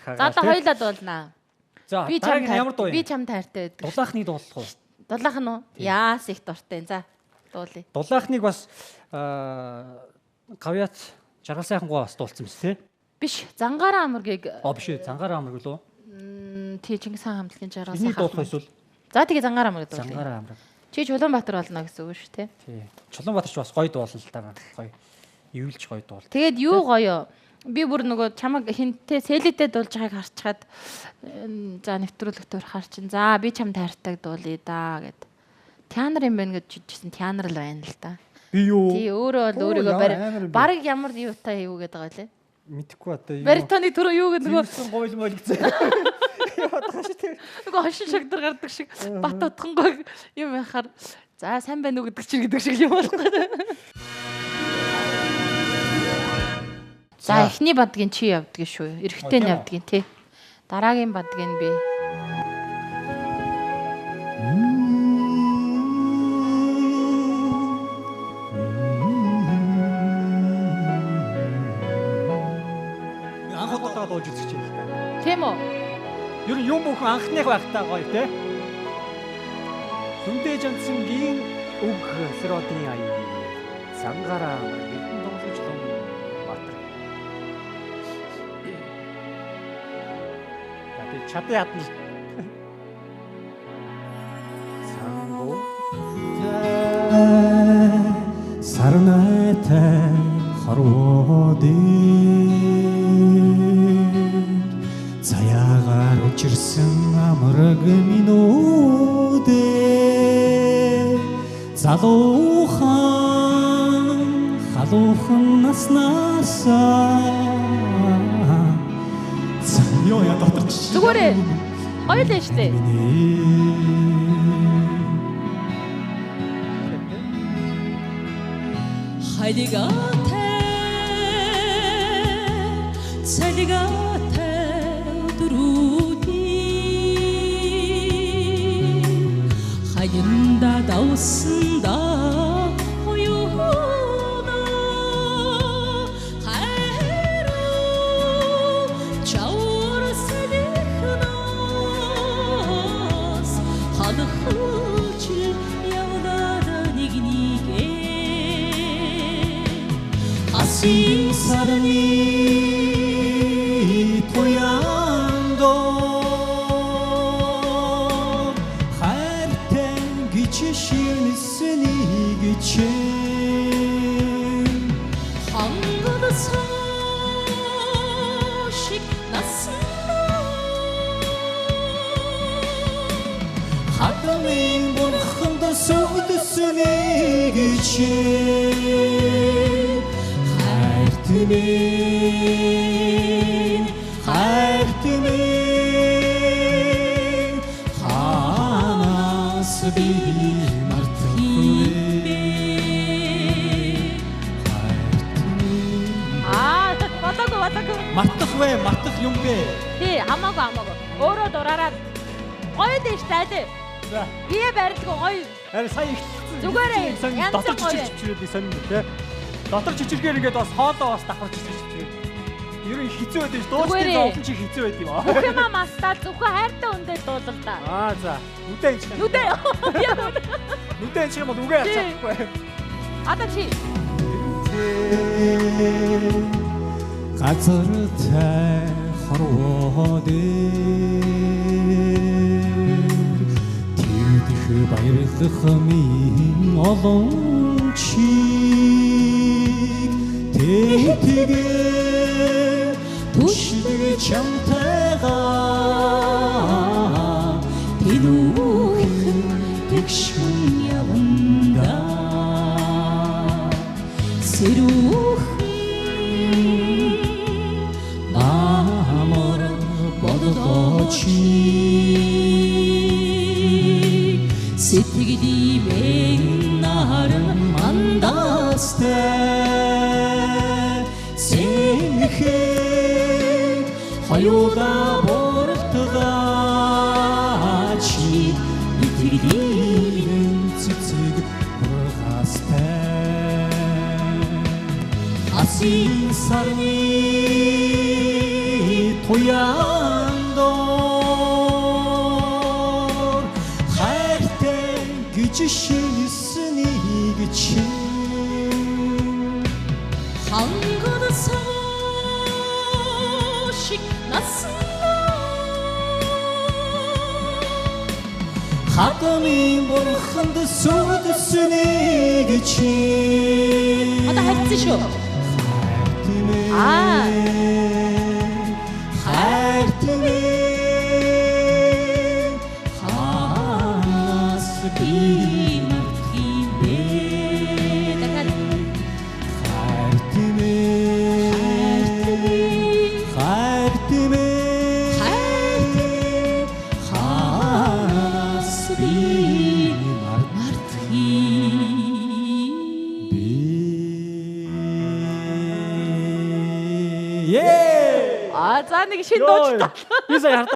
За хагаа. одоо хоёлаа дуулнаа. За Би чам дараагийн ямар дуу би юм? чам хайртай байдаг. Дулаахныг дуулах уу? Дулаах нь уу? Яас их дуртай. За дуулъя. Дулаахныг бас аа гавьяат жаргал сайхан гоо бас дуулсан биз те? Биш, Зангаараа амаргийг Аа биш ээ, Зангаараа амраг лөө. Тий Чингис хаан хамтлагийн жаргал Энийг сайхан. дуулах эсвэл За тэгээ Зангаараа амарыг дуулъя. Зангаараа амраг. Чи Чулуунбаатар болно гэсэн үг шүү те. Тий. Чулуунбаатар ч бас гоё дуулна л та. Гоё. Ивэлж гоё дуул. Тэгээд юу гоё би бүр нөгөө чамаг хинтээ сэлитэй дуулж байгааг харчхад за нэвтрүүлэгт урахаар чинь за би чамд хайртайг дуулъя да гэд. Теанер юм байна гэж жижигсэн теанер л байна л да. Би юу? Тий өөрөө бол Оо, өөрийгөө ямар амар юм бэ? бараг ямар юутай юу гэдэг байгаа лээ. Мэдхгүй одоо юу. Баритоны түрүү юу гэдэг нөгөө Зэвсэн гойл мойл гэсэн. Яваад байгаа шүү дээ. нөгөө хошин шогдор гардаг шиг бат утгангой юм яхаар за сайн байна уу гэдэг чинь гэдэг шиг юм болохгүй. За эхний бадгийн чи явдгийн шүү. Эрэгтэй нь Оо, тийм үү? явдгийн тий. Дараагийн бадгийн би. Анх удаага дууж үзэж байна л да. Тийм үү? Ер нь юм бүхэн анхных байхтаа гоё те. Дүндээ жансангийн үг сэродын ая. Зангаараа эрдэнэ тоглож лум Баатар. За би чадан ядна л. Сангуу Сарнайтай хорвоодыг заяагаар учирсан амраг минь үүдээ залуухан халуухан наснаасаа ёо я дотор чи Зүгээрээ. Гоё л энэ штэ. Халигатай цалигатай өдрүүдийн хаянда давсанда хоёуна хайруу чавар сэлхнас халахч явнада нэг нэгэ Асын сарны туяндо хайртай гэж ширнэснийг чинь хангалсан шиг насна хадамын бурханд сүгдсэнийг чинь хайрт минь хайрт минь ханаас би мартах вэ хайрт минь Аа болоогүй болоогүй. Мартах вэ? Мартах юм бэ? Тий хамаагүй хамаагүй. Өөрөө дураараа гоё л энэ штэ аль. За. Бие барилгүй гоё. Харин сая ихсэн. Зүгээрээ, янз дотор бүр гоё. чичирч чичрээд нэг сонин тий. Дотор чичиргээр ингээд бас хоолоо бас давхар чичирч чичрээд. Ер нь хэцүү байдаг ш. Дуучдын Зүгээрээ. зовлон чи хэцүү байд юм аа. Бүх юмаа мастаа зөвхөн хайртай хүндээ дуулал та. Аа за. Нүдэ энэ чинь. Нүдэ. Яг үнэ. Нүдэ энэ чинь бол үгээ авч Тий. чадахгүй. Одоо чи газартай хорвоо дээр тэвдэх баярлах минь олон чиг тэтгээ түшдэг чамтайгаа тэнүүхэн тэгшин яванда сэрүүхэн намар боллоо чи сэтгэлийн наран мандастай сэнхэд хоёулаа бууралтгаа чи итгэлийн цэцэг хургастай асын сарны туяа Яндор хайртай гэж шинснийг чинь Хангад шиг наснаа Хадамын бурханд сүдсэнийг чинь Одоо харьцсан шүү. Аа. Хайртай хаанаас би мартах юм бэ? Дахиад хайртай хайртай хаанаас би мартах юм. би. Ее! Аа за нэг шинэ дуучлаа. Би сая хартаа